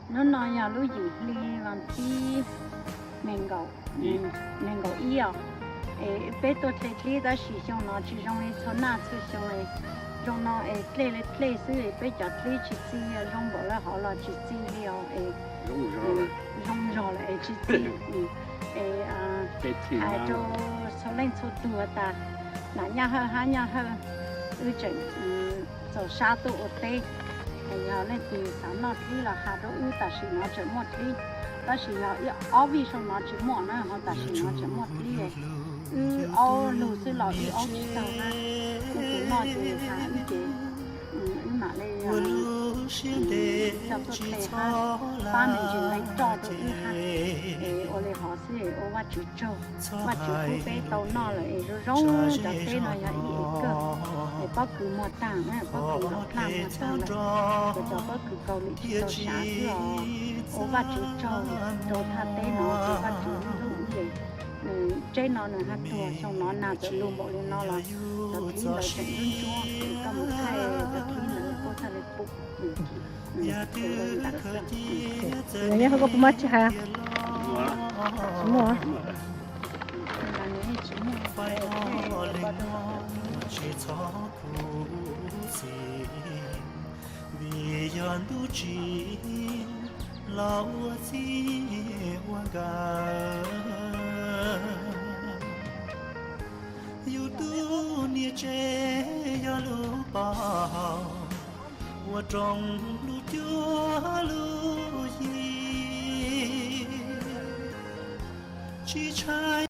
Hnub no yog lub yim hli vas thib nees nkaum ib os. Es peb tuaj hle dlib tab sis xyoo no tsis zoo li txhua naj txhua xyoo li. Xyoo no es dlej li dlej xwb es peb cov dlib tsis txi, zoo npaum li hov los tsis txi li os. Es zoo zog lawm es tsis txi. Es hais rau txhua leej txhua tug tas, nam Nyab Hawj hab Nyab Hawj, wb tseem txaus sab tuaj ua teb. Yog leej twg xav noj dlib los has rau wb, tam sim no tseem muaj dlib. Tab sis yog ib ob vij xyoo no tsis muaj na, ho tam sim no tseem muaj dlib. Wb aub lug xwb los wb aub tsis taug na. Leej twg noj ces has wb ces wb mam li coj tuaj hle hab pab me ntsis nqe roj rau wb hab. Es ua li hov xwb es ua Vajtswv tsaug, Vajtswv pub peb tau noj lawm es zoo zoo. Cov teb no yog ib es kawg, es pob kws muag tag, pob kws los plaj muag tag lawm, ces cov pob kws kaus lim tsis tau sav xwb os. Ua Vajtswv tsaug rau thaj teb no, ces Vajtswv hlub wb es nws tseb no nws haj tuag, xyoo no nag txawm lug npaum li no los cov dlib ntawd tseem ntsuab ntsuab, es koj mus thaij cov dlib ntawd koj txhaj li pum. Nyob qhov koj puas muaj tsis hais? Tsis muaj. Tsis muaj. Tsis txhob khuv xim, vim yog ntuj tsim los ua txij ua nkawm. Yus tug niam tsev yog lub pov haum ua rooj lub cuab lub yig, tsis ntshai